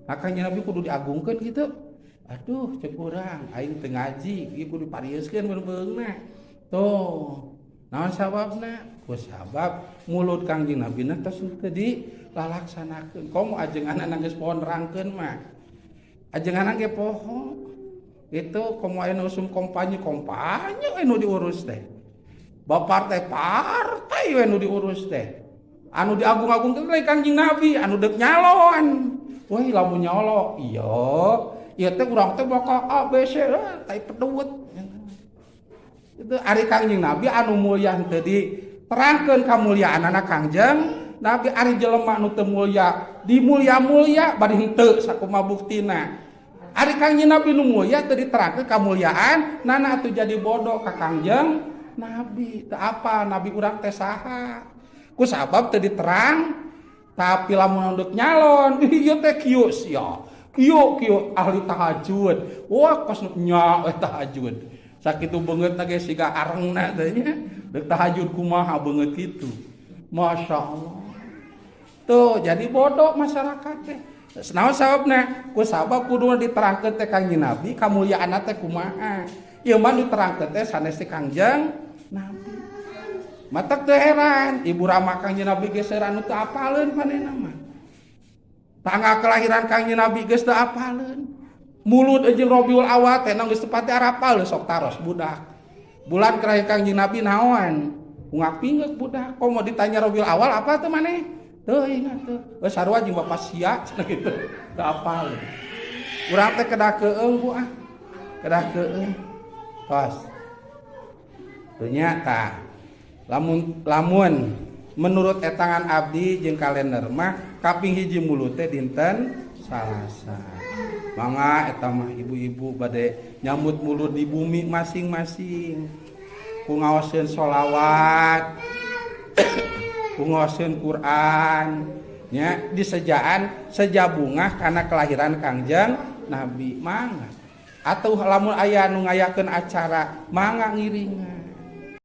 Nah, Kangjeng Nabi kudu diagungkeun gitu. Aduh, cek urang, aing teu ngaji, ieu kudu diparieuskeun beungeungna. Tuh. Naon sababna? Ku sabab mulud Kangjeng Nabi na tos teu dilalaksanakeun. Komo ajenganna geus poho nerangkeun mah. Ajenganna ge poho. Itu komo aya nu usum kampanye, kampanye we nu diurus teh. Bab partai, partai we nu diurus teh. Anu diagung-agungkeun teh Kangjeng Nabi, anu deuk nyalon. Wah, lamun nyalon, iya. Ieu teh urang teh bakal A B C, tai pedut. Itu ari Kangjeng Nabi anu mulia teu diterangkeun kamuliaanana Kangjeng Nabi, ari jelema nu teu mulia dimulia-mulia bari henteu sakumaha buktina. Ari Kangjeng Nabi nu mulia teu diterangkeun kamuliaan nana atuh jadi bodoh ka Kangjeng Nabi. Teu apa Nabi urang teh saha? Ku sabab teu diterang. Tapi lamun ndek nyalon, ieu teh kieu sia. Kieu kieu ahli tahajud. Wah, kos nya we tahajud. Sakitu beungeut ge siga arengna teh nya. Deuk tahajud kumaha beungeut kitu. Masya Allah. Tuh, jadi bodoh masyarakat teh. Naon sababna? Ku sabab kudu diterangkeun teh Kangjeng Nabi kamuliaanna teh kumaha. Ieu mah diterangkeun teh sanes ti Kangjeng Nabi. Matak teu heran, ibu rama Kangjeng Nabi geus anu teu apaleun manehna mah. Tanggal kelahiran Kangjeng Nabi geus teu apaleun. Mulud jeung Rabiul Awal teh geus teu pati arapal, sok taros budak. Bulan kelahiran Kangjeng Nabi naon? Ungak pinggeuk budak. Komo ditanya Rabiul Awal apa teu maneh? Teu ingat teu. Geus sarua jeung bapak sia cenah kitu. Teu apal. Urang teh kedah keueung, Bu, ah. Kedah keueung. Tos. Teu nya tah. Lamun lamun menurut etangan abdi jeung kalender mah kaping hiji mulud teh dinten Salasa. Mangga eta mah ibu-ibu bade nyambut mulud di bumi masing-masing. Ku ngaoskeun sholawat, ku ngaoskeun Quran, nya disejaan seja bungah karena kelahiran Kangjeng Nabi, mangga. Atau lamun aya nu ngayakeun acara, mangga ngiringan.